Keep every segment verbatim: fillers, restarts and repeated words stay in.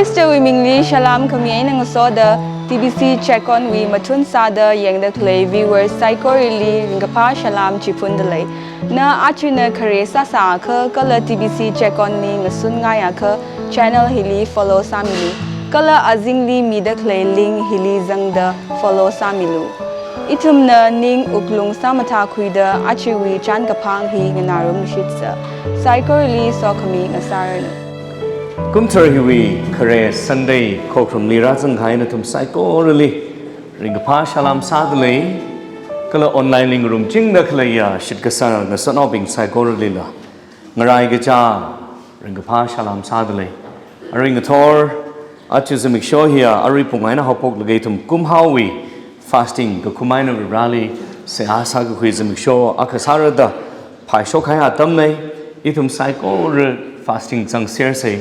Khristawui mingli salam khami eina ngasoda T B C Check On wui mathun sāda yangda khalei viewers saikorali ringkaphā salam chiphundalei. Na achina khare sāsākha kala T B C Check On li ngasunngaiakha channel hili follow sāmilu. Kala azingli mida khalei link hili zangda follow sāmilu. Ithumna ning wuklung sāmathākhuida achiwui chānkaphang hi nganārumshitsa. Saikorali sokhami ngasāranu. Kumthar hiwui khare Sunday khokharumli rāzangkahai nathum saikorali ringkaphā salam sādalei. Kala online li ngarumchingda khaleiya shitkasang ngasotnaobing saikoralila ngarai kachā ringkaphā salam sādalei. Arui ngathor, aja zimiksho hiya arui pung eina haophoklaga ithum kumhaowui fasting kakhum eina Vareli seihā sākakhui zimiksho akha sārada phaishokhai atamnei. Ithum saikora fasting zangsersa,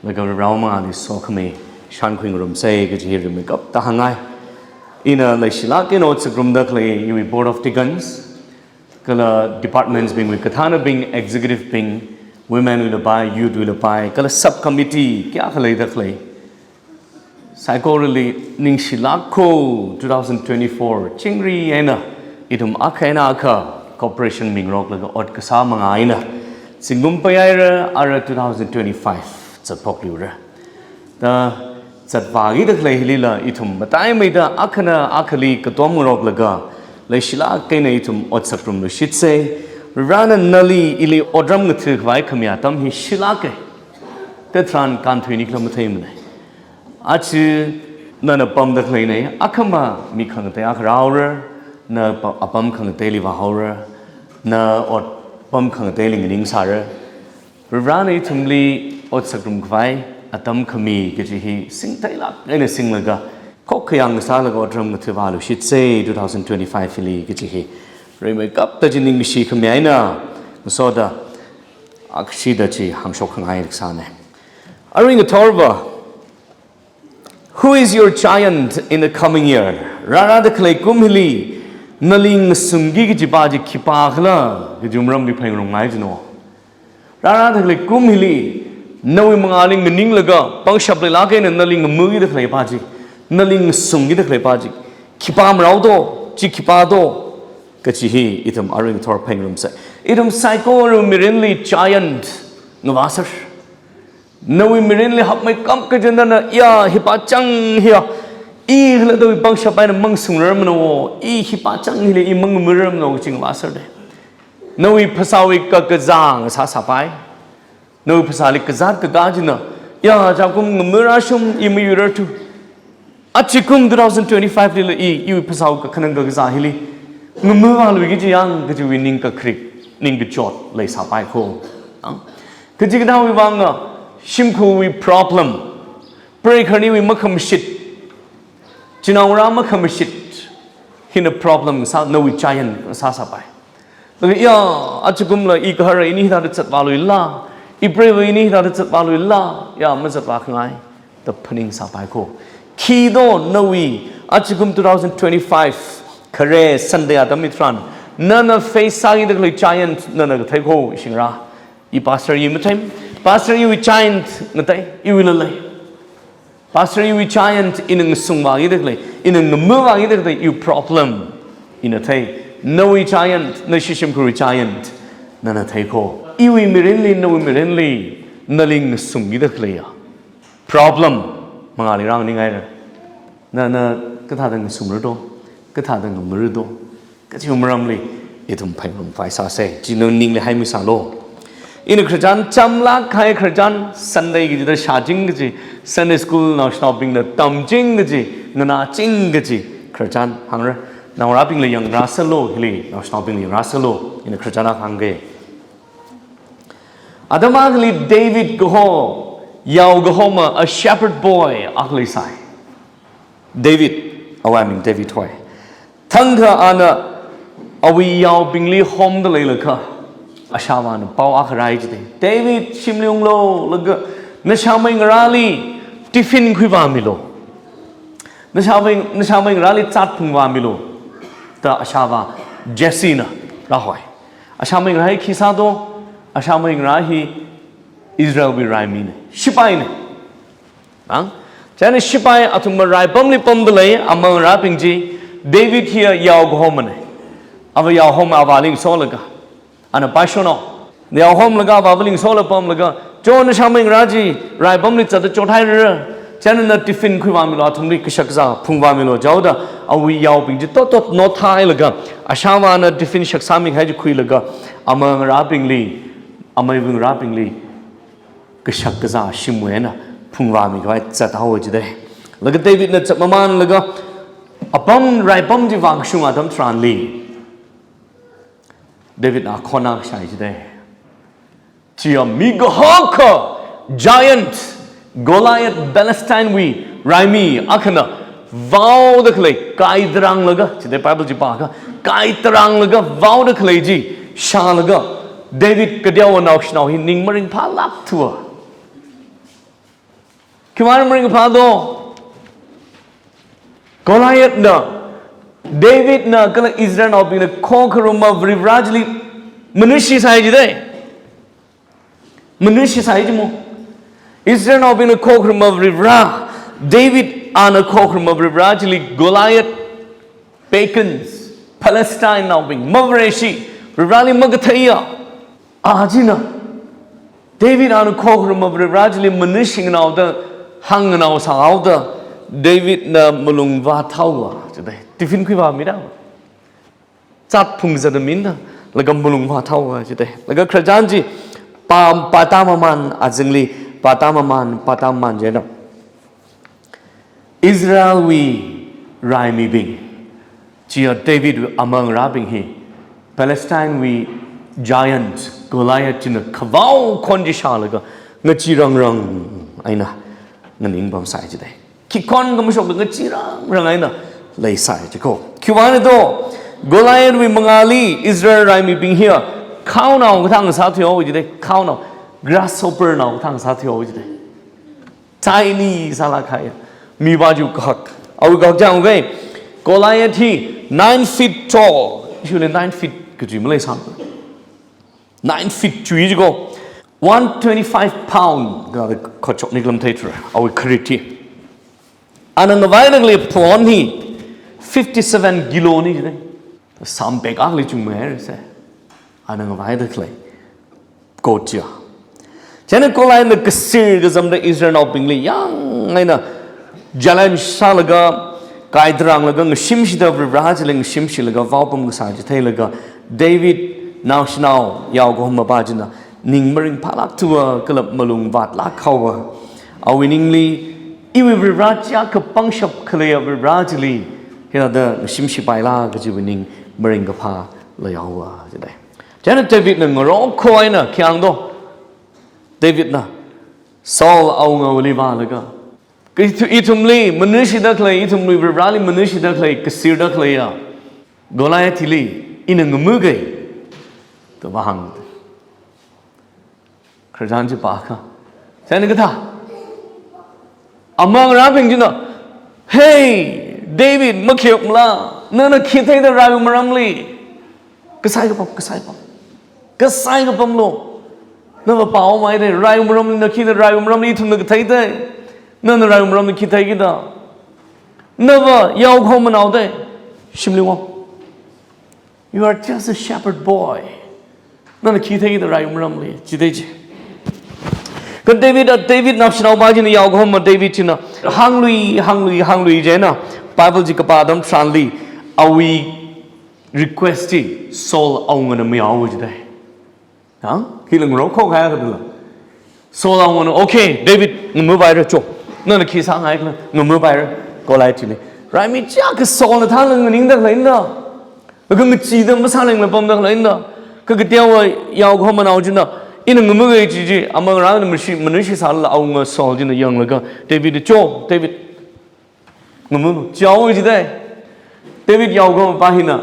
laga Vare mangāli sokhami shānkhui ngarumsa kaji hi rimeikapta hāngngai. Ina leishilāk eina ot sāngarumda khalei iwui Board of Deacons, kala departments bingwui kathānabing, executive bing, women wui lapai, youth wui lapai, kala sub committee kayākha leida khalei saikorali ningshilāk kho. Two thousand twenty-four chingri eina ithum akha eina akha cooperation mingaroklaga ot kasā mangā eina zingkum paihaira, ara two thousand twenty-five zatphokluira. Da zatvākida khalei hilila ithum mataimeida akhana akhali katom ngaroklaga leishilāk eina ithum ot sāngarumluishitsa. Varena nali ili otram ngathākhavai khami atam hi shilāka. Tharan kānthuini khala matheimanei. Aja nana pamda khaleinei, akhama mi khangatei akha rāhaora, na pa-, apam khangateili vāhaora, na otpam khangateili nganingsāra. Varena ithumli ot sāngarumkhavai atam khami kaji hi singteilāk eina singlaga, khokkha yang sālaga otram ngathāvāluishitsa two thousand twenty-five hili kaji hi rimeikapta chi ningshi khami eina ngasoda akshida chi hāngshok khangai kasānei. Arui ngathorva, who is your giant in the coming year? Rārāda khalei kum hili nali ngasungki kajipa chi khipākhala kaji maramli phaningrumngai jino. Rārāda khalei kum hili nawui mangāli nganinglaga pangshap leilāk eina nali ngamukida khaleipa chi, nali ngasungkida khaleipa chi khipā marao do, chi khipā do kaji hi ithum arui ngathor phaningrumsa. Ithum saikora mirinli giant ngavāser. Nawui mirinli hapmeikap kaji nana, ya, hipa chang hiya, i khala dawui pangshap eina mangasungrarmana wo, i hipa chang hili i mangamurarmana wo kaji ngavāserdei. Nawui phasāwui kakazā ngasāsāpai. Nawui phasāli kazāt kakā china, ya, chakum ngamurashung, i mayuirarthu. Achikum two thousand twenty-five lila i, iwui phasāwui kakhanang kakazā hili ngamuvāluiki kaji yang kajiwui ningkakharik, ningkachot leisāpai kho. Ang? Kachikathāwui vanga, shimkhurwui problem, preikharniwui makhamashit, chinaongarā makhamashit hina problem sā, nawui giant sāsāpai. Laga, ya, achikumla i gahara ini hithāda zatvāluila, i preiva ini hithāda zatvāluila, ya, mazatvā khangai da phaningsāpai kho. Khi do nawui achikum two thousand twenty-five khare Sunday atam hitharan nana face sākida khalei giant nana kathei kho, shingra. I pastor i mathei, pastor iwui giant ngatei, iwuila lei. Pastor iwui giant ina ngasungvākida khalei, ina ngamuvākida khalei iwui problem ina thei. Nawui giant, nashi shimkhurwui giant nana thei kho. Iwui mirinli, nawui mirinli nali ngasungkida khaleiya problem mangāli rānganingaira. Nana kathāda ngasungra do, kathāda ngamura do kajiwui maramli ithum phaningrumkhavai sāsa. Chi nawui ningli haimisālu. Ina khararchan chamlāk kahai khararchan, Sunday kajida shāching kaji, Sunday school naoshinaobingna tamching kaji, nganāching kaji khararchan hāngra. Naongarābingla yangrāserlu, hili naoshinaobingla yangrāserlu, ina khararchan akha hāngga. Atam akhali David kaho, yao kahoma, a shepherd boy akha leisai. David, awui aming David hoi. Thangkha ana awui yaobingli homda leilakha, ashāvāna pao akha rāi jidei. David, shimli unglu, laga nashāmeingarāli tiffin khuivāmilu. Nashāmei, nashāmeingarāli zat phungvāmilu, da ashāvā Jesse na rāhoi. Ashāmeingarā hi khi sā do? Ashāmeingarā hi Israelwui raimina, shipaina. Ang? Chieina shipai athum rai pamli pamda lei, amangarābing chi, David hiya yao kahomana. Ava yao hom avāli ngasolaga, ana paishonao. Yao homlaga avāvali ngasola pamlaga, "Cho, nashāmei ngarā chi rai pamli zatda chothaira. Chieina na tiffin khuivāmilu, athumli kashak kazā phungvāmilu," jihaoda, awui yaobing chi tot tot nothailaga, ashāvāna tiffin shaksāmikahai chi khuilaga, amangarābingli, ameiwui ngarābingli kashak kazā shimwui eina phungvāmikhavai zathaowa jidalei. Laga Davidna zatmamanlaga, apam rai pam chi vākashung atam tharanli, Davidna akhon akha shāi jidalei. Chiya mi kahaka giant Goliath, Palestinewui raimi akhana vaoda khalei, kaitaranglaga, jidalei Bible chi pākha, kaitaranglaga vaoda khalei chi shālaga, David kateowa naoshinao hi ning maringphālākthuwa. Khiwuivang maringphā do? Goliathna, Davidna kala Israelnaobingna khokharuma Varivarā chili manushisai jidalei. Manushisai jimo. Israelnaobingna khokharuma Varivarā, David ana khokharuma Varivarā chili Goliath, pagans, Palestinenaobing, mavareshi, Varivarāli makatheiya. A china, David ana khokharuma Varivarā chili manushi nganaoda, hāng nganao sāhaoda, Davidna malung vāthaowa jidalei. Tiffin khuivāmida, zat phungzatda mina, laga malung vāthaowa jidalei. Laga khararchan chi, pam, pātā maman azingli, pātā maman, pātā maman chieina, Israelwui raimibing, chiya Davidwui amangarābing hi, Palestinewui giant Goliath china kavao khon chi shālaga, ngacheerangrang eina nganing pamsai jidalei. Khi khon khamashokla ngacheerangrang eina leisai jiko. Khiwuivang do? Goliathwui mangāli Israel raimibing hiya khaonao kathā sāthuihaowa jidalei, khaonao, grasshopper nao kathā sāthuihaowa jidalei. Tiny sālākkahai. Mipā chi kahak. Awui kahak chang, okay. Goliath hi nine feet tall. Usually nine feet kaji maleisāmana. Nine feet chui jiko. One twenty-five pound. Ga khotchok niklam thei thura. Awui kharit hi. Ana ngavaida khalei phon hi fifty-seven kilo na jidalei. Sāmpek akhali chungmei haira se. Ana ngavaida khalei coat chiya. Chieina Goliathna kasir kazamda Israelnaobingli yāng eina challenge sālaga, kaitaranglaga, ngashimshida Varivarā chili ngashimshilaga, vaopam kasā chi theilaga, David naoshinao yao kahom mapā china ning maringphālākthuwa kala malung vātlāk haowa. Awui ningli, iwui Varivarā chiakha pangshap khaleiya Varivarā chili hithāda ngashimshipaila kajiwui ning maringkaphā leihaowa jidalei. Chieina Davidna ngarokho eina khi hāng do? Davidna Saul awungawuili vālaga, "Ithu-, ithumli manushida khalei, ithumli Varivarāli manushida khalei, kasirda khaleiya Goliath hili ina ngamukei," da vāhāng. Khararchan chi pākha, chieina kathā, amangarābing china, "Hey, David, makhayakmala, nana khi theida raiwui maramli? Kasai kapam, kasai kapam. Kasai kapamlo. Nava pao maidalei, raiwui maramli na khi theida, raiwui maramli ithumna kathei dei. Nana raiwui maramli khi theikida? Nava yao kahom manao dei. Shimli vāo. You are just a shepherd boy. Nana khi theikida raiwui maramli?" jidalei chi. Kha David, David naoshinao pā china, yao kahoma David china hānglui, hānglui, hānglui chieina, Bible chi kapā atam tharanli, awui request chi Saul awungana mayāhaowa jidalei. Ha? Khi ngarokho kahai akha dala. Saul awungana, "Okay, David, ngamupaira cho. Nana khi sāngaikhala ngamupaira Goliath chili." Raimi chiakha Saulna thāla nganingda khaleina da. Kha ngacheeda masālengla pamda khaleina da. Kha kateowa yao kahoma nao china, "Ina ngamukei," kaji chi, amangarāna manushi, manushi sālala awunga Saul china yanglaga, "David, cho, David, ngamu," jihaowa jidalei. David yao kahoma pā hina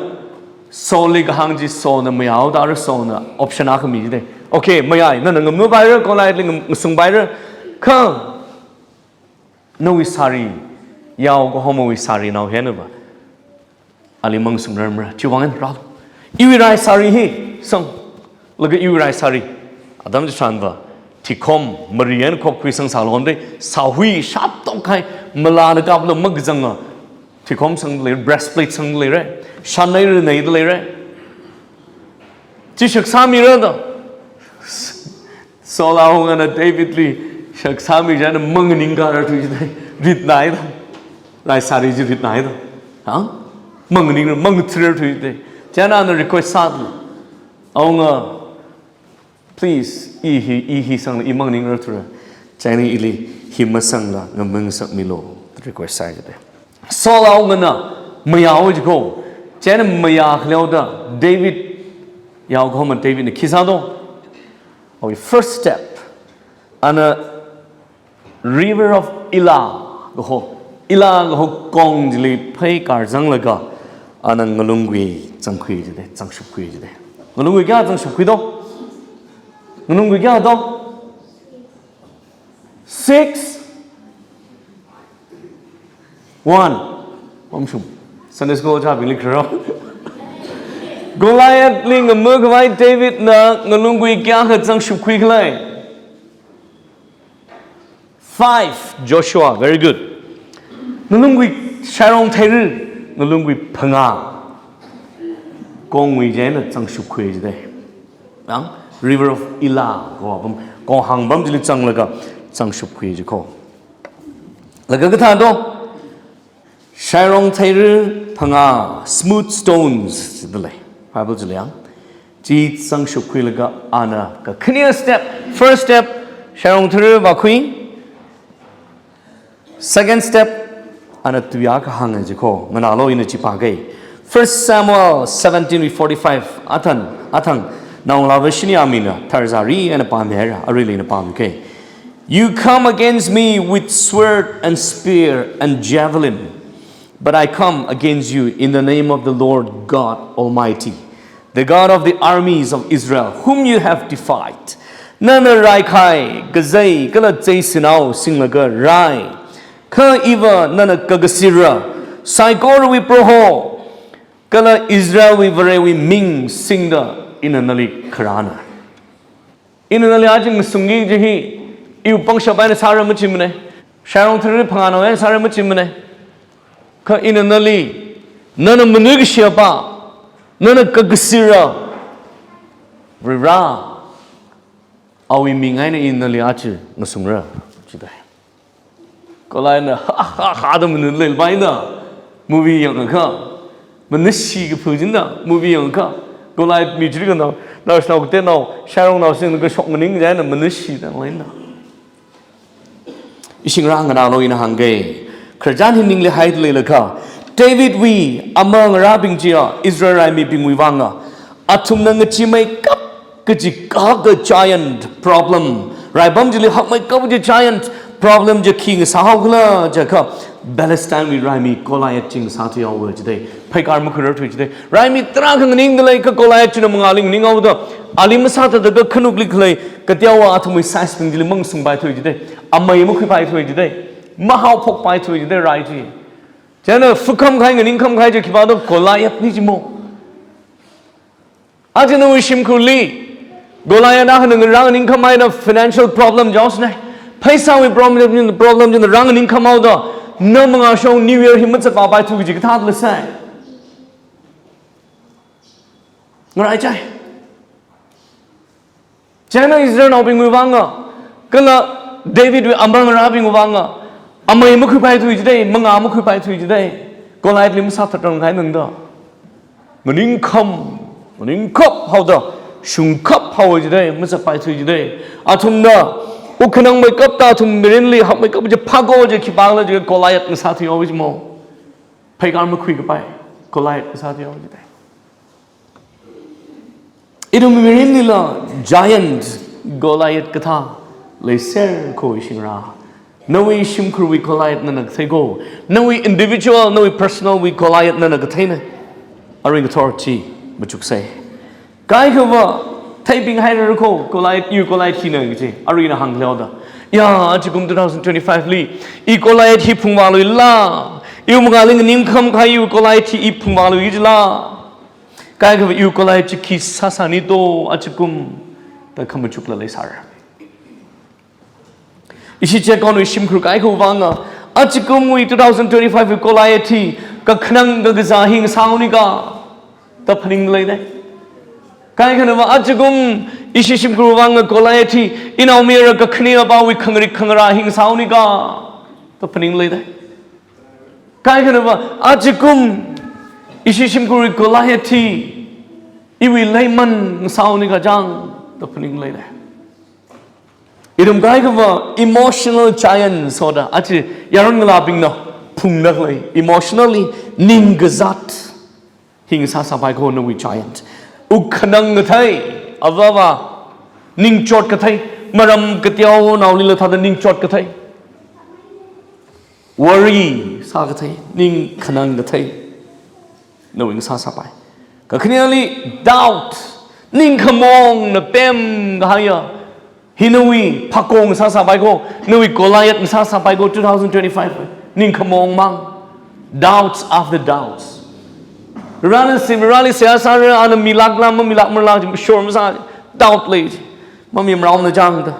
Saulli kahāng chi Saulna mayāhaoda, ara Saulna option akha mi jidalei. "Okay, mayāi, nana ngamupaira, Goliathli ngam-, ngasungpaira. Kha nawui sari, yao kahomawui sarinao hi nava ali mangasungrarmara. Chiwui vang eina rālu. Iwui rai sari hi sang. Laga iwui rai sari, atam chitharanva thikhom mari eina khopkhui sangsālon dei, sāhui sharp tokhai, malāna kaplu makazanga, thikhom sangda leira, breastplate sangda leira, shanai rinai da leira. Chi shaksāmira da. Saul awungana David li shaksāmi chieina manganingkārarthui jidei, ritnai da. Rai sāri chi ritnai da. Ha? Manganing, mangathirarthui jidei. Chieina ana request sāda. Awunga, please, i hi, i hi sangla, i manganingrar thura. Chieina ili hi masangla, ngamung sakmilu. Request sāi jidei. Saul awungana mayāo jiko. Chieina mayā khaleoda David yaokahoma David na khi sādo. Awui first step. Ana River of Elah kaho, Elah kaho kong chili pheikar zanglaga, ana ngalunggui zangkhui jidei, zangshupkhui jidei. Ngalunggui kayā zangshupkhui do? Ngalunggui kayā do? Six, one. Mamshung. Sunday school chābingli kharā. Goliath li ngamukhavai David na ngalunggui kayākha zangshupkhui khala? Five, Joshua, very good. Ngalunggui, shairong theira, ngalunggui phangā. Kongwui chieina zangshupkhui jidei. Yang, River of Elah, kong hāngpam, kong hāngpam chili zanglaga, zangshupkhui jiko. Laga kathā do, shairong theira phangā, smooth stones, jida lei. Bible chili yang. Chi zangshupkhuilaga ana kakhane step, first step, shairong theira vākhui. Second step, ana tuiyā kahāng jiko, nganālu ina chi pākei. First Samuel seventeen forty-five, athang, athang, naongalāva shini amina, Tharzari eina pāmira, aruili ina pāmikei. You come against me with sword and spear and javelin, but I come against you in the name of the Lord God Almighty, the God of the armies of Israel, whom you have defied. Nana raikhai kazei kala zeisinao singlaga rai. Kha iva nana kakasira, saikorawui Proho, kala Israelwui Varewui ming singda ina nali kharāna. Ina nali aja ngasungki kaji hi, iwui pangshap eina sāra machimana. Shairong theira phangānao eina sāra machimana. Kha ina nali, nana manuikashia pa, nana kakasira Varivara, awui ming eina ina nali aja ngasungra, jidei. Goliath na ha ha ha da manu leipaina, movie yangakha. Manushi kaphu china, movie yangakha. Goliath mi chili kanao, naoshinao kateonao, shairongnao singda kashok maning chieina manushi da leina. Ishingra nganālu ina hāngkei. Khararchan hi ningli haida leilakha, Davidwui amangarābing chiya, Israel raimibingwui vanga, athumna ngacheemeikap kaji kahaka giant problem, raipam chili hakmeikap kaji giant problem chi khi ngasāhao khala jiakha, Palestinewui raimi Goliath chi ngasāthuihaowa jidei. Pheikar makhuirarthui jidei. Raimi tarākha nganingda lei kha Goliath china mangāli nganinghaoda, ali masāthatda kha khanukli khalei kateowa athumwui size bing chili mangasungpaithui jidei. Amei makhuipaithui jidei. Mahaophokpaithui jidei rai chi. Chieina fukham kahai, nganingkham kahai chi khipā do, Goliath na jimo. Aja nawui shimkhurli Goliath na hāngda ngarānganingkham eina financial problem jaosinai. Pheisāwui problem, problem china rānganingkham haoda, na mangāshong New Year hi mazatpapaithu kaji kathā lasai. Ngaraichai. Chieina Israelnaobingwui vanga, kala Davidwui amangarābingwui vanga, amei makhuipaithui jidei, mangā makhuipaithui jidei, Goliath li masāthatrang kahai nangda. Nganingkham, nganingkhap haoda, shungkhap haowa jidei, mazatpaithui jidei. Athumna, wuk khanangmeikapta athum mirinli hakmeikap kaji phako chi khipākhala jiakha Goliath ngasāthuihaowa jimo. Pheikar makhuikapai, Goliath ngasāthuihaowa jidei. Ithum mirinlila giant Goliath kathā leiser kho ishingra. Nawui shimkhurwui Goliath nana kathei kho. Nawui individual, nawui personal wui Goliath nana katheina. Arui ngathor chi machuksei. Kaikhava theiping hairara kho, Goliath, iwui Goliath hina kaji. Arui ina hāngkhaleo da. Ya, ajakum two thousand twenty-five li, i Goliath hi phungvāluila. Iwui mangāli nganingkham kahai iwui Goliath hi i phungvālui kajila. Kaikhava iwui Goliath chi khi sāsāni to ajakum da khamachukla leisāra. Ishi chekonwui shimkhur kaikhawui vanga, Achikumwui two thousand twenty-five wui Goliath hi kakhanang kakazā hi ngasāhaonika da phaningda leidei. Kaikhanava achikum ishi shimkhur vang Goliath hi inaomayara kakhaneapawui khangarik khangarā hi ngasāhaonika da phaningda leidei. Kaikhanava achikum ishi shimkhurwui Goliath hi iwui leiman ngasāhaonika chang da phaningda leidei. Ithum kaikhava emotional giants hoda achi yaron ngalābingna phungda khalei emotionally ning kazāt hi ngasāsāpai ko nawui giant. Wukkhanang kathei, avāva, ningchot kathei, maram kateonaolila thāda ningchot kathei, worry sā kathei, ning khanang kathei nawui ngasāsāpai. Kakhaneli doubt, ningkhamongna pemkahaiya hi nawui phakong ngasāsāpai ko, nawui Goliath ngasāsāpai ko two thousand twenty-five. Ningkhamong mang. Doubts after doubts. Rana sim, rali seihā sāra, ana milākla, mamilākmarala, sure masā, doubt lei. Mamimaraona chang da.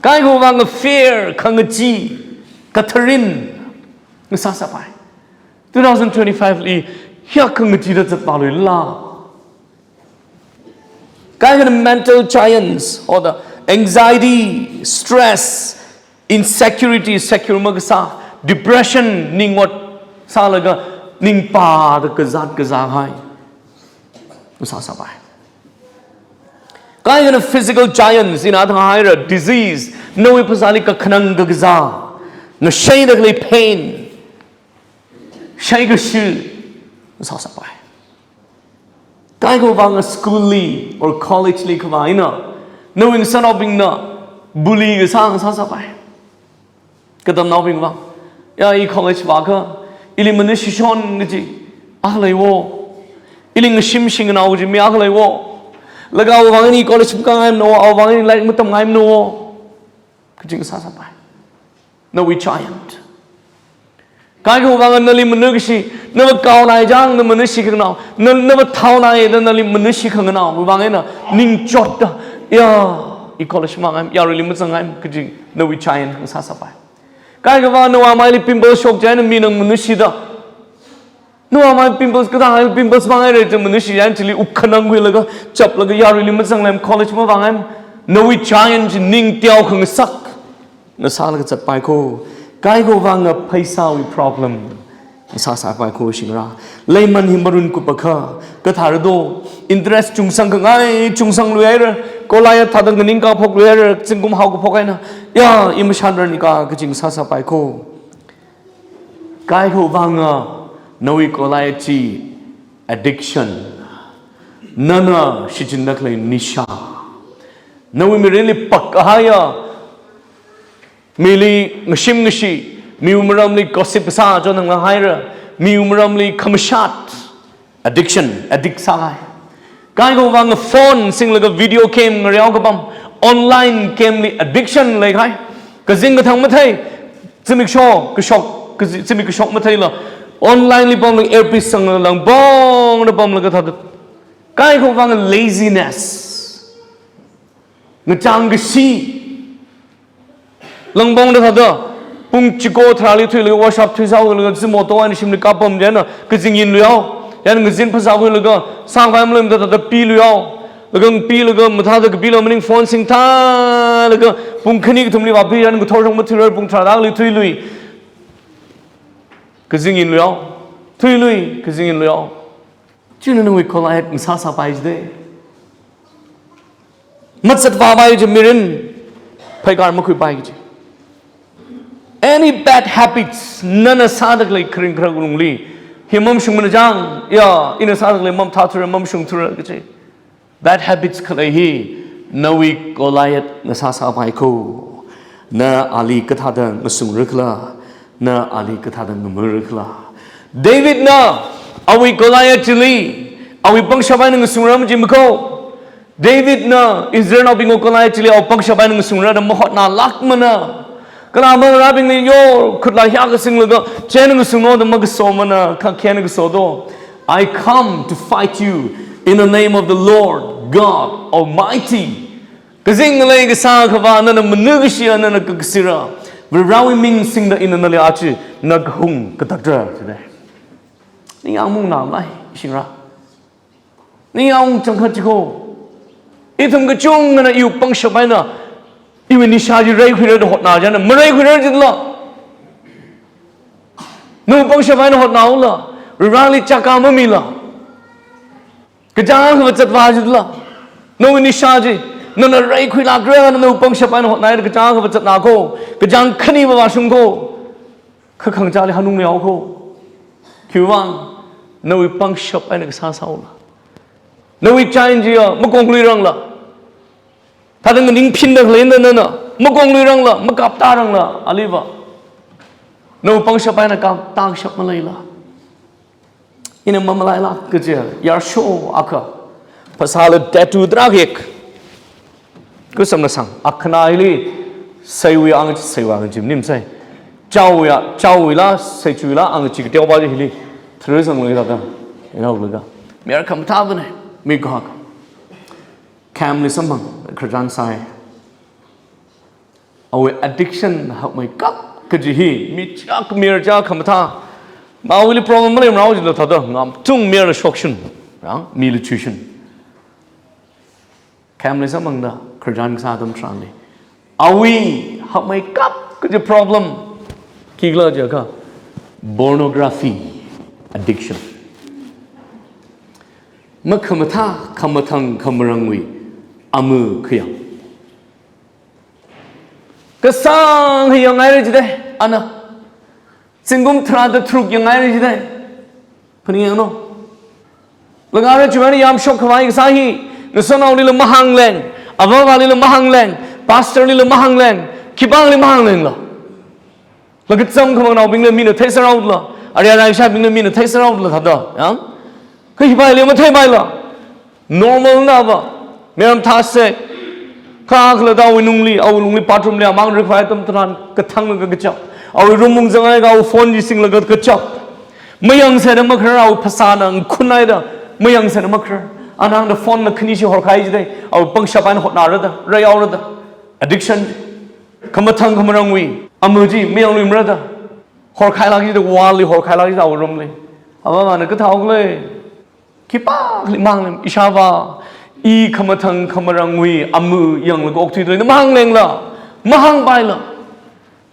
Kaikha vang fear, khangachee, katharin ngasāsāpai. Two thousand twenty-five li hiyākha ngacheeda zatpāluila. Kaikhana mental giants hoda anxiety, stress, insecurity, secure makasā, depression, ningot sālaga ningpāda kazāt kazāhai ngasāsāpai. Kaikhana physical giants, ina thang haira disease, nawui phasāli kakhanang kakazā, ngasheida khalei pain, shaikashi ngasāsāpai. Kaikha vang school li or college li khavā eina nawui ngasānaobingna bully kasā ngasāsāpai. Katamnaobing vang, ya, i college vākha ili manashishon kaji akha leiwo. Ili ngashim shinganao kaji mi akha leiwo. Laga awui vang eina college makāngaimanawo, awui vang eina lairik matamngaimanawo kaji ngasāsāpai. Nawui giant. Kaikha vang nali manakashi, nava kaonai chang na manashi khanganao, na, nava thaonai da nali manashi khanganao, vang eina ningchotda, ya, i college mavāngaim, yaruili mazangngaim kaji nawui giant ngasāsāpai. Kaikha vang nawui maili pimple shok chieina mina manashida, nawui mai pimples kathā hai pimples vāngaira chi manashi chieina chili wukkhanang khuilaga, chaplaga, yaruili mazanglem, college mavāngaim, nawui giant chi ning teokha ngasak ngasālaga zatpai ko. Kaikha vang pheisāwui problem ngasāsāpai ko shingra. Leiman hi marunkup akha, kathāra do, interest chungsang khangai chungsangluihaira, Goliath thāda nganingkaphokluihaira, zingkum haokaphok eina, ya, i mashanrarnika kaji ngasāsāpai ko. Kaikha vang nawui Goliath chi addiction, nana shichinda khalei nisha, nawui mirinli pak kahaiya, mili ngashim ngashi, miwui maramli gossip kasā chonhang haira, miwui maramli khamashat, addiction, addict sāhai. Kaikha vang phone singlaga video game ngareokapam, online game li addiction leihai. Kazing kathang mathei, zimiksho kashok, kazi-, zimik kashok matheila, online li pamlaga earpiece sanglaga langpongda pamlaga thāda. Kaikha vang laziness, ngachang kashi, langpongda thāda, pung chiko tharāli thuilaga, workshop thuisāhaolaga, zimoto eina shimli kapam chieina, kazing yinluihao. Chieina ngazin phasā khuilaga, sākhavai maleimanei da thāda piluihao. Laga pilaga, mathāda kapila maning phone singthālaga, pung khani kathumli vāpi, chieina ngathor shong mathuirar, pung tharāda kali thuilui. Kazing yinluihao. Thuilui, kazing yinluihao. China nawui Goliath ngasāsāpai jidei. Mazatvāpai ji mirin, pheikar makhuipai ji. Any bad habits nana sāda khalei kharing kharak lungli, hi mamashungmana chang, ya, ina sāda khalei mamathāthura, mamashungthura kaji. Bad habits khalei hi nawui Goliath ngasāsāpai ko. Na ali kathāda ngasungra khala, na ali kathāda ngamara khala. Davidna awui Goliath chili awui pangshap eina ngasungra majima ko. Davidna Israelnaobingwui Goliath chili awui pangshap eina ngasungra da mahotnālākmana. Kala mangarābingli yo, khutla hiyākha singlaga, chieina ngasungno da makasomana, kha khina kaso do. "I come to fight you in the name of the Lord God Almighty." Kazing ngalei kasā akhava nana manakashiya, nana kakasira. Varivarawui ming singda ina nali aja na kahung katakta jida. Ningyāng maungna malai, ishingra. Ningyāng changkhat jiko. Ithum kachungkhana iwui pangshap eina, iwui nisha chi reikhuira da hotna china, mareikhuira jidala. Nawui pangshap eina hotnaola. Varivarali chaka mamila. Kachāng akhava zatvā jidala. Nawui nisha chi, nana reikhuilākra, nawui pangshap eina hotnada kachāng akhava zatna ko, kachāng khani vāvāshung ko. Kha khangachāli hanung yao ko. Khiwuivang, nawui pangshap eina kasā sāhaola. Nawui chān chiya makongluirangla. Thāda nganingphinda khaleina nana, makongluirangla, makaptarangla, aliva. Nawui pangshap eina kapta kashap maleila. Ina mamalaila kaja, yarsho akha. Phasāla tattoo tarākhek. Kusamna sang, akhana hili, seiwui ang, seiwui ang jim nim sai. Chaoya, chaowuila, seichuila, ang chi kateopa chi hili. Tharusang lei tata. Ina laga. Mayar khamathāvana, mi kahak. Camp li samphang, khararchan sai. Awui addiction hakmeikap kaji hi, mi chak mir chak khamathā. Mawuili problem maleimara jila thāda, ngamtung mirna shokshun, rang, mili chuishun. Camp li samphangda, khararchan kasā atam tharanli. Awui hakmeikap kaji problem, khikhala jiakha, pornography addiction. Makhamathā, khamathang, khamarangwui, amu khayang. Kasāng hi yangngaira jida, ana. Zingkum tharāda tharuk yangngaira jida. Phaningyanglu. Laga ara chiwui eina yamshok khavai kasā hi, ngasotnaolila mahāngleng, avāvālila mahāngleng, pastor lila mahāngleng, khipāli mahānglengla. Laga cham khamangnaobingla mina theisāra jila, arya raishābingla mina theisāra jila thāda, yang? Kha hipaili matheipaila. Normalna va. Mayar mathāsa. Kha khalatta awui nungli, awui lungli bathroom li amang rikhavai atam tharan kathanglaga kachap. Awui room ung zanghaiakha awui phone chi singlaga kachap. Mayangseida makharar awui phasāna ngkhunhaida. Mayangseida makharar. Ana hāngda phone na khani chi horkhai jida. Awui pangshap eina hotnara da. Reihaora da. Addiction. Khamathang khamarangwui. Amu chi mayangluimara da. Horkhailāk jida, wall li horkhailāk jida awui room li. Avāvāna kathāhaokhala. Khipākhali mahānglem, ishāvā, i khamathang khamarangwui amu yanglaga okthuidalei, na mahānglengla, mahāngpaila.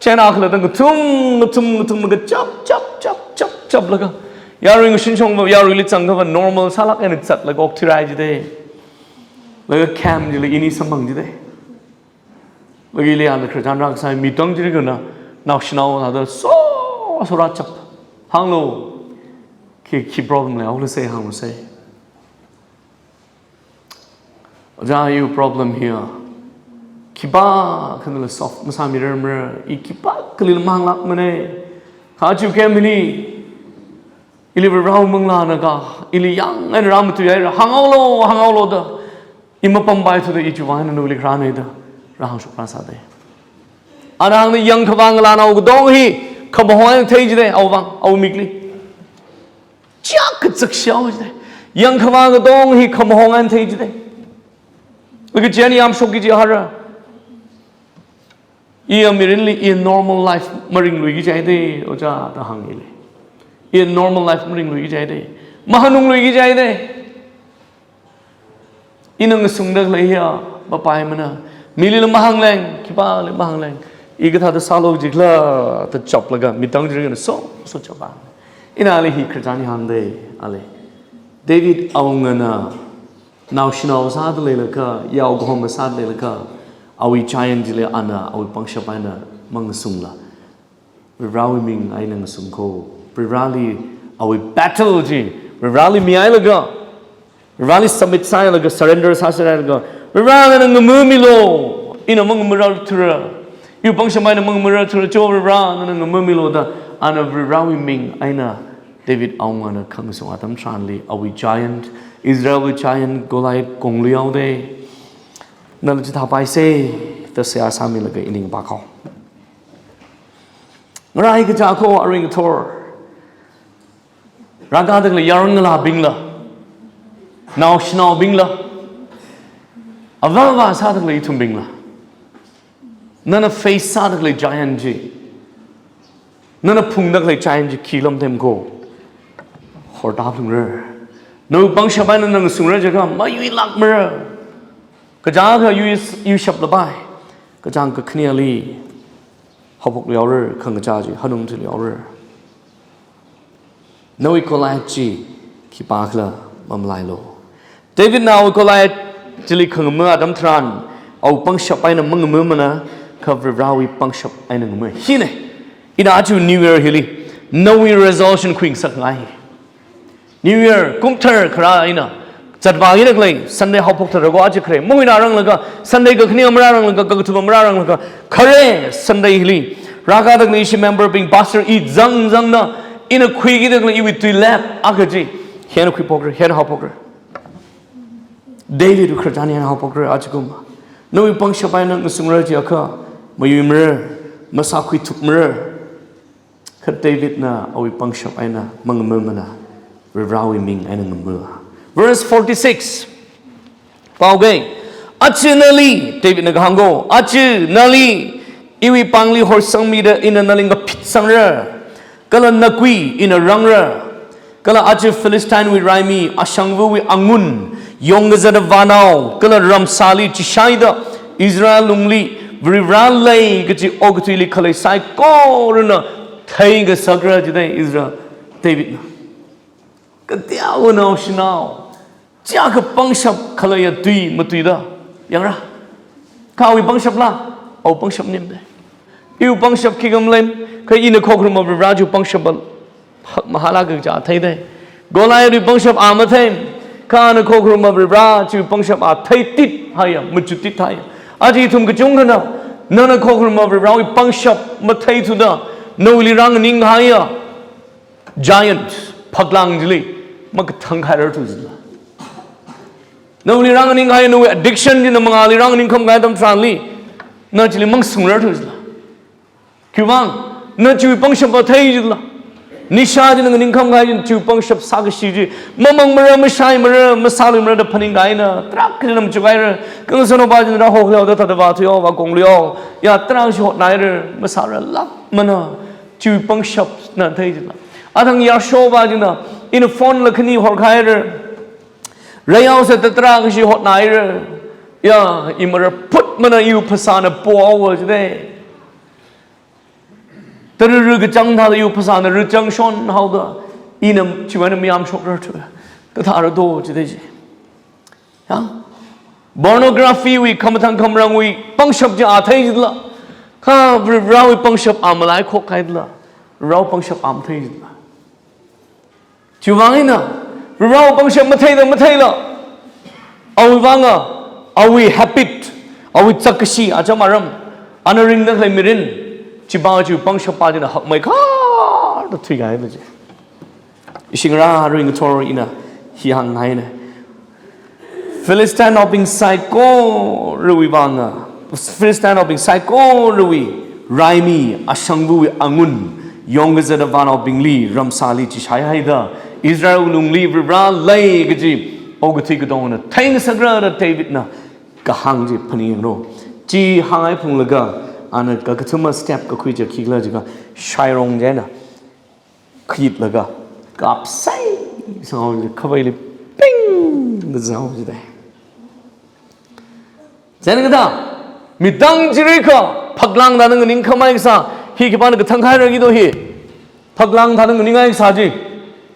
Chieina khalatta ngathum, ngathum, ngathumlaga chap, chap, chap, chap, chaplaga. Yarui ngashunshongva, yaruili zangkhava normal sālāk eina zatlaga okthuirai jida. Laga camp chili ini samphang jida. Laga ili ana khararchan rākasā mi tang chili kana, naoshinao thāda so, so rāchap. Hānglu, khi, khi problem leihaola sai, hānglu sai. Ojā, iwui problem hiya. Khipākhanila solve masāmirarmara, i khipākhalila mahānglākmana. Kha chiwui camp hili, ili Varivarawui manglāna ka, ili yang eina rāmatuihaira, hānghaolu, hānghaolu da. I mapampai thuda i chiwui vang nawuili kharāna da, rāhāngshok rāsāda. Ana hāngda yangkhavā ngalānao katong hi, khamahong eina thei jida, awui vang, awui mikli. Chak kazakshao jida. Yangkhavā katong hi khamahong eina thei jida. Laga chieina yamshokki jihara. Iya mirinli iya normal life maringluiki jihaida, ojā da hāng ili. Iya normal life maringluiki jihaida. Mahanungluiki jihaida. Ina ngasungda khalei hiya, mapaimana. Milila mahāngleng, khipāli mahāngleng. I kathāda sālu jikhala, da chaplaga, mi tang chili kana so, so chapa. Ina ali hi khararchan hāngda, ali. David awungana, naoshinao sāda leilakha, yao kahoma sāda leilakha, awui giant chili ana, awui pangshap eina mangasungla. Varivarawui ming eina ngasung ko. Varivarali awui battle chi. Varivarali mihailaga. Varivarali submit sāhailaga, surrender sāserhailaga. Varivara nana ngamamilu. Ina mangamararthura. Iwui pangshap eina mangamararthura. Cho Varivara nana ngamamilu da. Ana Varivarawui ming eina David awungana khangasung atam tharanli awui giant, Israelwui giant Goliath kongluihaoda. Nala chithāpaisa, da seihā sāmilaga i ning pākhao. Ngarai kachā ko arui ngathor. Rākada khalei yaron ngalābingla. Naoshinaobingla. Avāva sāda khalei ithumbingla. Nana face sāda khalei giant chi, nana phungda khalei giant chi khi lam themko. Horda phungra. Nawui pangshap eina nana ngasungra jiakha mayuilākmara. Kachāng akha yui, yuishap lapai. Kachāng kakhaneli haophokluihaora, khangachā chi hanungthuiluihaora. Nawui Goliath chi khipākhala mamalailu. Davidna awui Goliath chili khangama atam tharan, awui pangshap eina mangamamana, kha Varivarawui pangshap eina ngama. Hina, ina aja New Year hili nawui resolution khuingasakngai. New Year, kumthar kharā eina zatvāki da khalei Sunday haophok tharan ko aja khare, mahuinaranglaga, Sunday kakhane marāranglaga, kakathuma marāranglaga, khare Sunday hili rākada khalei ishi member bing, pastor i zangzangna, ina khuiki da khalei iwui tuilep akha chi hi eina khuiphokra, hi eina haophokra. Davidwui khararchan hi eina haophokra, ajakum. Nawui pangshap eina ngasungra jiakha mayuimara, masākhuithukmara. Kha Davidna awui pangshap eina mangamamana, Varivarawui ming eina ngama. Verse forty-six. Paoga, aja nali, Davidna kahāng ko, aja nali iwui pāngli horsangmida ina nali ngaphitsangra. Kala nakui ina rangra. Kala aja Philistine wui raimi, ashangvawui angun, yongkazata vānao, kala ramsāli chishaida, Israel lungli Varivara lei kaji okathuili khalei saikorana theingasakra jidalei Israel, Davidna. Kateonao shanao, chiakha pangshap khaleiya tui matuida, yangra. Kha awui pangshapla, awui pangshap maningdalei. Iwui pangshap khikha malei, kha ina khokharuma Varivara chiwui pangshap hak mahālāk kaja theidalei. Goliathwui pangshap a mathei, kha ana khokharuma Varivara chiwui pangshap a theitit haiya, machuttit haiya. Aja ithum kachungkhana, nana khokharuma Varivarawui pangshap matheithuda, nawuili rānganinghaiya giant, phaklāng chili makathangkhairarthu jila. Nawuili rānganinghaiya nawui addiction china mangāli rānganingkhamkahai atam tharanli, na chili mangasungrarthu jila. Khiwuivang, na chiwui pangshap a thei jila. Nisha china nganingkhamkahai china chiwui pangshap sākashi chi mamangmara, mashaimara, masāluimara da phaningkahaina, tarākha china machukhaira. Khangasanao pa china rāhokhaoda thāda vāthuihaowa, kongluihaowa, ya tarākha chi hotnāhaira, masārarlākmana, chiwui pangshapna thei jila. Athang yāshopa china, ina phone lakhani horkhaira, reihaosa da tarākha chi hotnāhaira, ya, i mararphutmana, iwui phasāna pohaowa jidalei. Tara ru kachang thāda iwui phasāna ruchangshon haoda, ina chiwui eina mayamshokrarthu, kathāra do jidalei chi. Ya? Pornography wui, khamathang khamarangwui pangshap chi a thei jila. Kha Varivarawui pangshap a malaikhok kahai jila. Varivarawui pangshap a mathei jila. Chiwuivang eina, Varivarawui pangshap matheida matheila, awui vanga, awui habit, awui chākashi, acham aram, ana ringda khalei mirin, chipa chiwui pangshappa china hakmeikharda thuikahai chi. Ishi ngarā ringkathor ina hi hānghaina. Philistinenaobing saikorawui vanga, Philistinenaobing saikorawui raimi, ashangvawui angun, yongkazata vānaobingli, ramsāli chishaihaida, Israel lungli Varivara lei kaji okathui katongana theingasakra da Davidna kahāng chi phaninglu. Chi hānghai phunglaga, ana kakathuma step kakhui chi khikhala jiakha, shairong china khayitlaga, kapsai sanghaowa, khavaili ping da zanghaowa jidalei. Chieina kathā, midang chirikha, phaklāng thāda nganingkhamei kasā, hi khipāna kathangkhaira kido hi. Phaklāng thāda nganinghai kasā chi,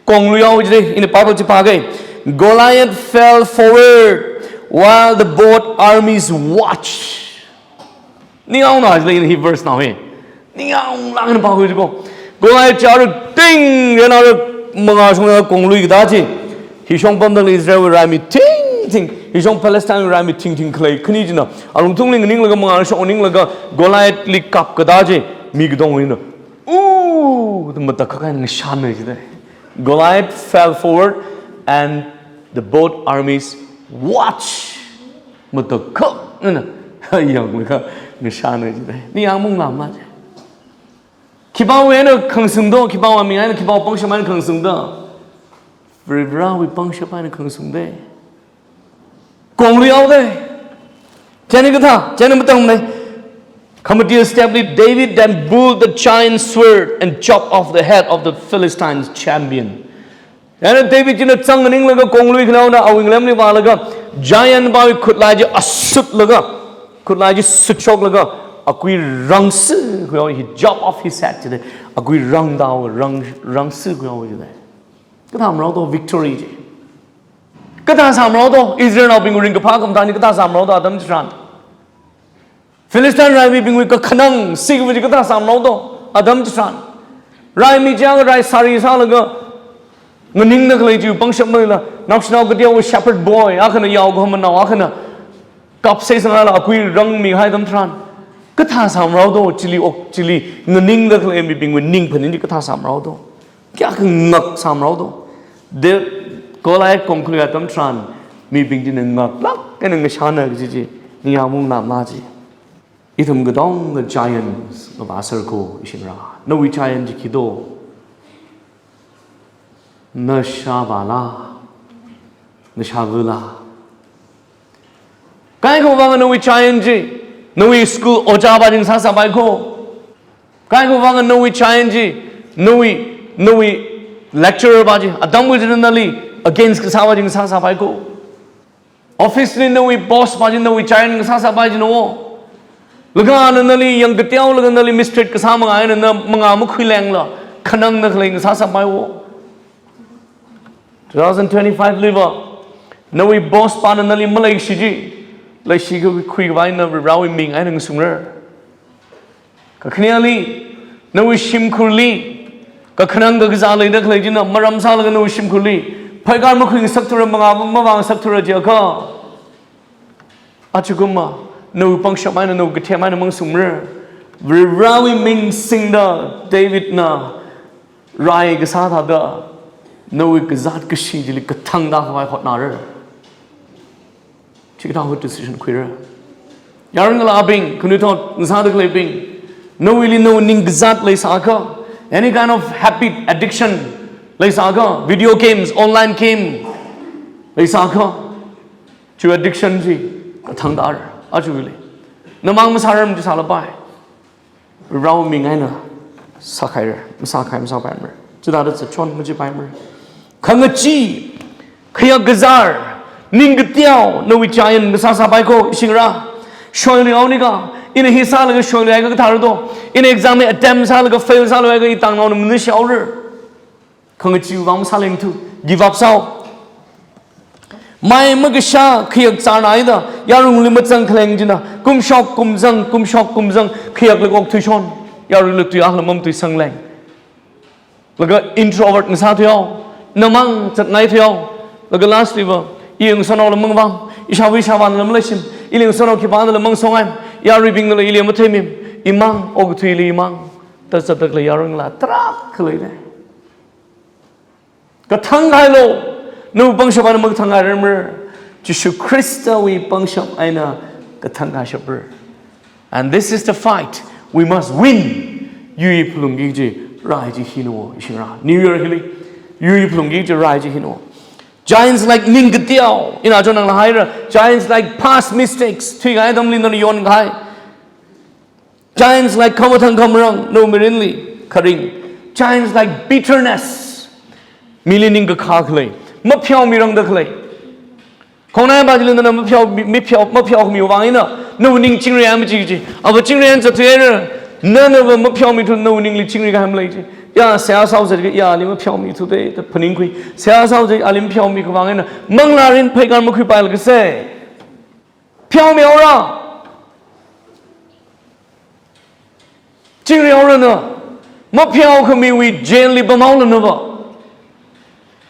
kongluihaowa jidalei, ina Bible chi pākei. Goliath fell forward while the both armies watched. Ningaona jilei hi verse nao hi. Ningaolāk eina pākhui jiko. Goliath chi ara ting, ren ara mangā shongna konglui kada chi. Hishong pamdang Israel wui raimi thingthing, hishong Palestine wui raimi thingthing khalei khani china alungthungli nganinglaga, mangā shong nganinglaga, Goliath li kap kada chi. Mi katongana, "Ooh!" da matakhak eina ngashanna jidalei. Goliath fell forward and the both armies watched. Matakhak eina yanglaga ngashanna jidalei. Ningaungmung lamma chi. Khipāwui eina khangasung do, khipāwui aming eina, khipāwui pangshap eina khangasung do. Varivarawui pangshap eina khangasung dalei. Kongluihaowa dalei. Chieina kathā, chieina matangmana. Khamatiya stepli David then pulled the giant's sword and chopped off the head of the Philistine champion. Yana David china zang nganinglaga konglui khanaona awui ngalemli vālaga giant pawui khutlai chi asutlaga, khutlai chi sutshoklaga, akui rangsi khuihaowa, he chopped off his head chida, akui rangtao, rang, rangsi khuihaowa chida. Kathā marao to victory chi. Kathā sāmarao to, Israelnaobing ringkaphā khamathā ni kathā sāmarao to atam chitharan. Philistine raimibingwui kakhanang, sikva chi kathā sāmarao to, atam chitharan. Raimi chang rai sari sālaga, nganingda khalei chi pangshap maleila, naoshinao kateowa shepherd boy, akhana yao kahamanao, akhana kapsei sangala akui rangmihai atam tharan. Kathā sāmarao to, chili ok, chili nganingda khalei mibingwui ning phaning chi kathā sāmarao to. Kayākha ngak sāmarao to. De Goliath kongkhuiya atam tharan, mibing china ngaklāk eina ngashāna kaji chi, ningyāng maungna ma chi. Ithum katonga giants ngavāser ko ishingra. Nawui giant chi khi to? Nashāvāla? Nashāvāla? Kaikha vang nawui giant chi, nawui school ojā pa chi ngasāsāpai ko. Kaikha vang nawui giant chi, nawui, nawui lecturer pa chi, atam kachida nali against kasā pa chi ngasāsāpai ko. Office li nawui boss pa chi nawui giant ngasāsāpai jina o. Laga ana nali yangkateolaga nali mistreat kasā manga eina na mangā makhuilengla, khanangda khalei ngasāsāpai o. Two thousand twenty-five liva, nawui boss pana nali maleishi chi, leishi kakhui khavai eina Varewui ming eina ngasungra. Kakhaneli, nawui shimkhurli, kakhanang kakazā leida khalei china maram sālaga nawui shimkhurli pheikar makhuingasakthura, mangā mavāngasakthura jiakha, achukumma nawui pangshap eina, nawui kathem eina mangasumra. Varewui ming singda Davidna rai kasā thāda, nawui kazāt kashi chili kathangda khavai hotnara. Chikathā hot decision khuira. Yaron ngalābing, khanuithot ngasāda khaleibing, nawuili nawui ningkazāt leisākha, any kind of habit, addiction leisākha, video games, online game leisākha, chi addiction chi kathangdara, achuili. Namang masārar chi sālapai. Varewui ming eina sākhaira, masākhai masāpaimara. Chithāda zatchon machipaimara. Khangachee, khayak kazār, ningkateo, nawui giant ngasāsāpai ko, ishingra. Shoiluihaonika, ina hi sālaga shoiluihaiakha kathāra to. Ina exam li attempt sālaga fail sāluihaiakha itangnao na manishao ra. Khangachee vang masālengthu, give up sāhao. Mai makashā khayak kazārna haida, yarongli mazang khaleng china, kumshok kumzang, kumshok kumzang, khayakla okthuishon, yarongla tui akhala mamatuisangleng. Laga introvert ngasāthuihao, namang zatngaithuihao, laga last liva, i ngasānaola mangavām, ishāva ishāvānala maleishim, ili ngasānao khipānala mangasongaim, yaruibingnala ili matheimim, imang, okathuili imang, da zatda khalei yaron ngalā tarākha leilei. Kathang kahailu, nawui pangshap eina makathang kahairarmara. Jishu Khristawui pangshap eina kathang kahai shapra. And this is the fight we must win. Yui phalungki kaji rai chi hina o, ishingra. New Year hili, yui phalungki kaji rai chi hina o. Giants like ningkateo, ina chon nangla haira. Giants like past mistakes, thuikahai atamli nana yonkahai. Giants like khamathang khamarang, nawui mirinli kharing. Giants like bitterness, mili ningkakhā khalei, mapheomirangda khalei. Khongnai pa chili nana mapheomi, mapheomi, mapheomiwui vang eina nawui ning chingri machi chi. Ava chingri zathuihaira, nanava mapheomithu nawui ningli chingri kahai malei chi. Ya, seihā sāhaosa, ya, ali mapheomithu de, da phaningkhui. Seihā sāhaosa, ali mapheomikha vang eina manglārin pheikar makhuipailakha se. Pheomihaora. Chingrihaora na. Mapheokhamiwui jail li pamhaola nava.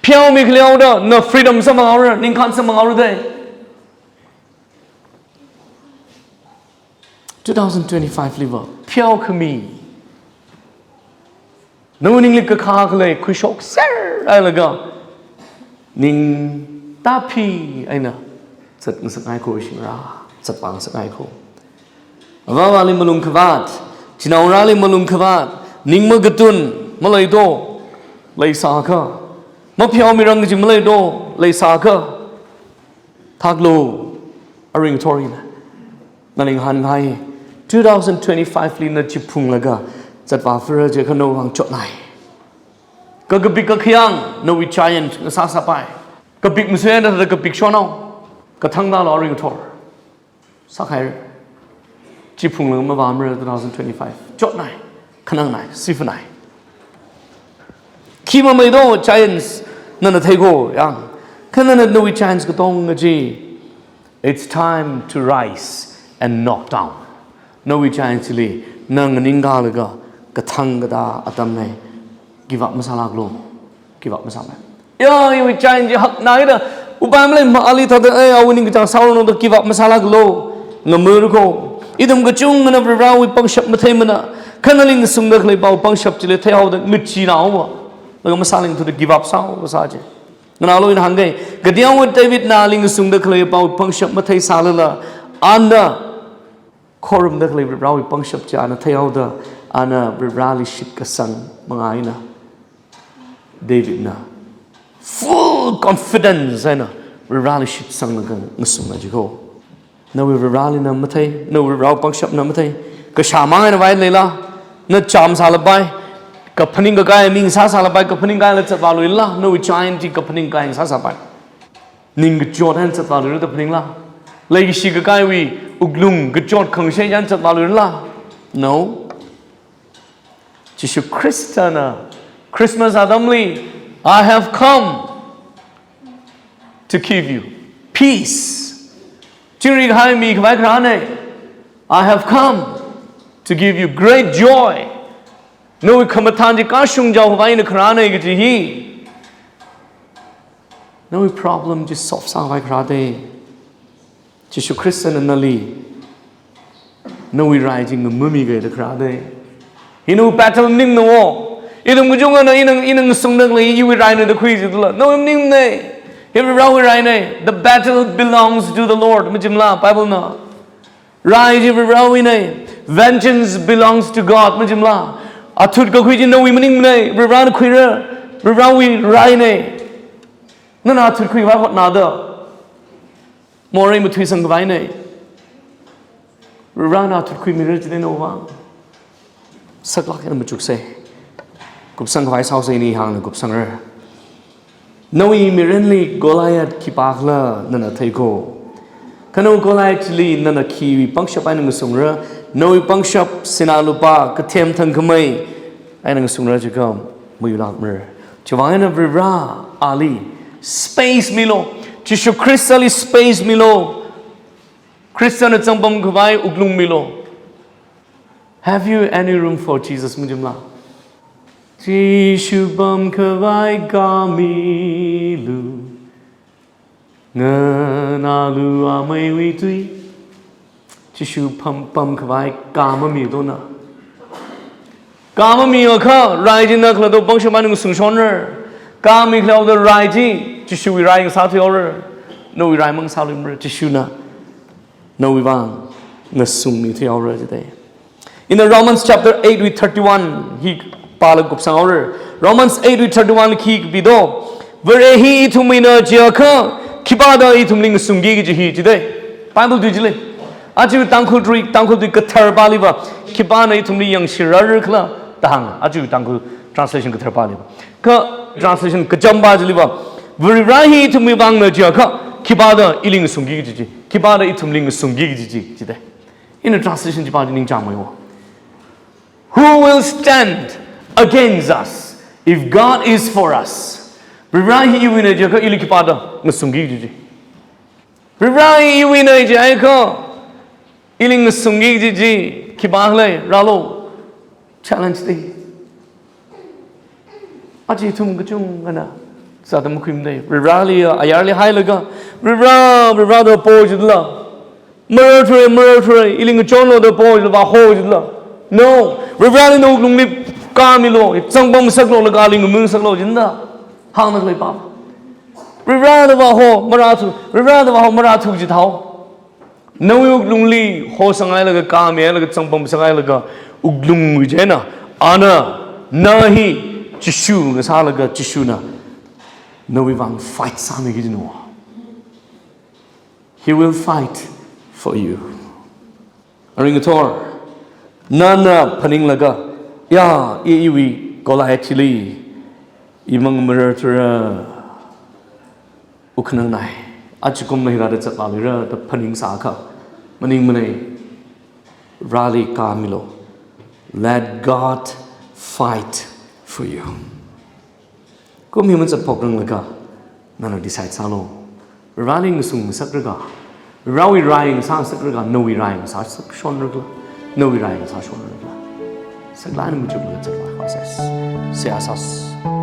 Pheomi khalei haoda na freedom samphanghaora, ningkhān samphanghaora de. Two thousand twenty-five liva, pheokhami. Nawui ningli kakhā khalei khuishokser hailaga, ning tāphi eina zatngasakngai ko ishingra, zatpāngasakngai ko. Avāvali malungkhavāt, chinaongarāli malungkhavāt, ning makatun malei to, leisākha. Mapheomirang kaji malei to, leisākha. Thaklu, aring thorina. Nali ngahānngai, Two thousand twenty-five li na chiphunglaga zatvā phara jiakha nawui vang chotnai. Ka kapik kakhayang nawui giant ngasāsāpai. Kapik masuiya nada kapik shonao. Kathang dalo ringthor. Sākhaira. Chiphunglaga mavāmara two thousand twenty-five. Chotnai. Khanangnai. Sifnai. Khi mamei do giants nana theiko yang. Kha nana nawui giants katonga chi. It's time to rise and knock down. Nawui giants li na nganingkalaga kathang kathā atamna. Give up masālaklu. Give up masāmei. Ya, iwui giant chi haknai da. Upai malei mali thāda, ai, awui ningkachāng sālu da give up masālaklu. Ngamur ko. Ithum kachungana Varewui pangshap matheimana. Kha nali ngasungda khalei pao pangshap chili theihaoda ngachee naowa. Laga masāling thuda give up sāhaowa sā chi. Nganālu ina hāngkei. Kadiawa Davidna ali ngasungda khalei pao pangshap matheisālala. Ana khorumda khalei Varewui pangshap chi ana theihaoda. Ana Vareli shitkasang manga eina. Davidna full confidence eina Vareli shitsanglaga ngasunga jiko. Nawui Vareli na mathei, nawui Varewui pangshap na mathei. Kashā mang eina vai leila, na cham sālapai, kaphaning kakai mi ngasāsālapai, kaphaning kaila zatvāluila, nawui giant chi kaphaning kakai ngasāsāpai. Ning kachot eina zatvāluila da phaningla. Leikashi kakaiwui wuklung kachot khangshei eina zatvāluila. No. Jishu Khristana Christmas atamli, "I have come to give you peace." Chingri kahai mikhavai kharāna. "I have come to give you great joy." Nawui khamathān chi kashungchaokhavai eina kharāna kaji hi. Nawui problem chi solve sākhavai kharā da. Jishu Khristana nali, nawui rai chi ngamami kaida kharā da. Hi nawui battle maningmana wo. Ithum kachungana ina, ina ngasungda khalei iwui raina da khui jidala. Nawui maningmana. Hi Varewui raina. The battle belongs to the Lord. Majimla, Bible na. Rai chi Varewuina. Vengeance belongs to God. Majimla. Athut kakhui chi nawui maningmana. Varena khuira. Varewui raina. Nana athut khuivai hotnada. Morei mathuisangkhavai eina. Varena athut khuimira jida nawui vang. Saklāk eina machuksa. Kupsangkhavai sāhaosa ini hāngna kupsangra. Nawui mirinli Goliath khipākhala nana theiko. Kha nawui Goliath chili nana khiwui pangshap eina ngasungra. Nawui pangshap sinā lupā kathem thangkhamei eina ngasungra jiakha mayulākmara. Chiwui vang eina Vare ali space milu. Jishu Khristali space milu. Khristana zangpamkhavai wuklung milu. Have you any room for Jesus, majimla? Jishu pamkhavai ka milu. Nganālu ameiwui tui. Jishu pam, pamkhavai ka mamilu na. Ka mamiakha, rai chi na khalatta pangshap eina ngasungshonra. Ka mikhalatta rai chi, Jishuwui rai ngasāthuihaora. Nawui rai mangasāluimara, Jishuna nawui vang ngasungmi thuihaora jida. Ina Romans chapter eight wui thirty-one hi pālaga kupsanghaora. Romans eight wui thirty-one khi kapido. Vare hi ithumwuina jiakha, khipāda ithumli ngasungki kaji hi jida. Bible tui chili. Aja Tangkhul tui, Tangkhul tui kathar pāliva, khipāna ithumli yangshirarkhala da hānga. Aja Tangkhul translation kathar pāliva. Kha translation kacham pā chiliva, Vare hi ithumwui vangna jiakha, khipāda ili ngasungki kaji chi. Khipāda ithumli ngasungki kaji chi, jida. Ina translation chi pā chi ningchāngmeiwo. Who will stand against us if God is for us? Vare hi iwuina jiakha ili khipāda ngasungki kaji chi. Vare iwuina jiakha ili ngasungki kaji chi khipākhala rālu. Challenge da. Aja ithum kachungana sāda makhuimana. Vareli, ayarli hailaga, Vare, Vareda po jidala. Mararthura, mararthura, ili ngachonlu da po jidala, vāho jidala. No, Vareli nawui wuklungli ka milu, zangpamngasaklu, laga ali ngamungasaklu jida. Hāngda khalei pā. Vareda vāho, mararthu, Vareda vāho, mararthu jithao. Nawui wuklungli hosanghailaga, ka mihailaga, zangpamsanghailaga, wuklungwui china, ana, na hi, Jishu ngasālaga, Jishuna nawui vang fight sāmiki jinu. He will fight for you. Aring athor, Nana phaninglaga, ya, i iwui Goliath chili, imang marar thura, ukhanang nai. Achikum leira da chatlā leira da phaningsākha, maningmanei, Vareli kāmilo. Let God fight for you. Kum hi mazatphokranglakha, nana decide sālo. Vareli ngasung ngasaklaga, Varewui rai ngasā ngasaklaga, nawui rai ngasā shonrakhala, nawui rai ngasā shonrakhala. Saklāk eina machuklaga zatvā khuisai. Seihā sāsa.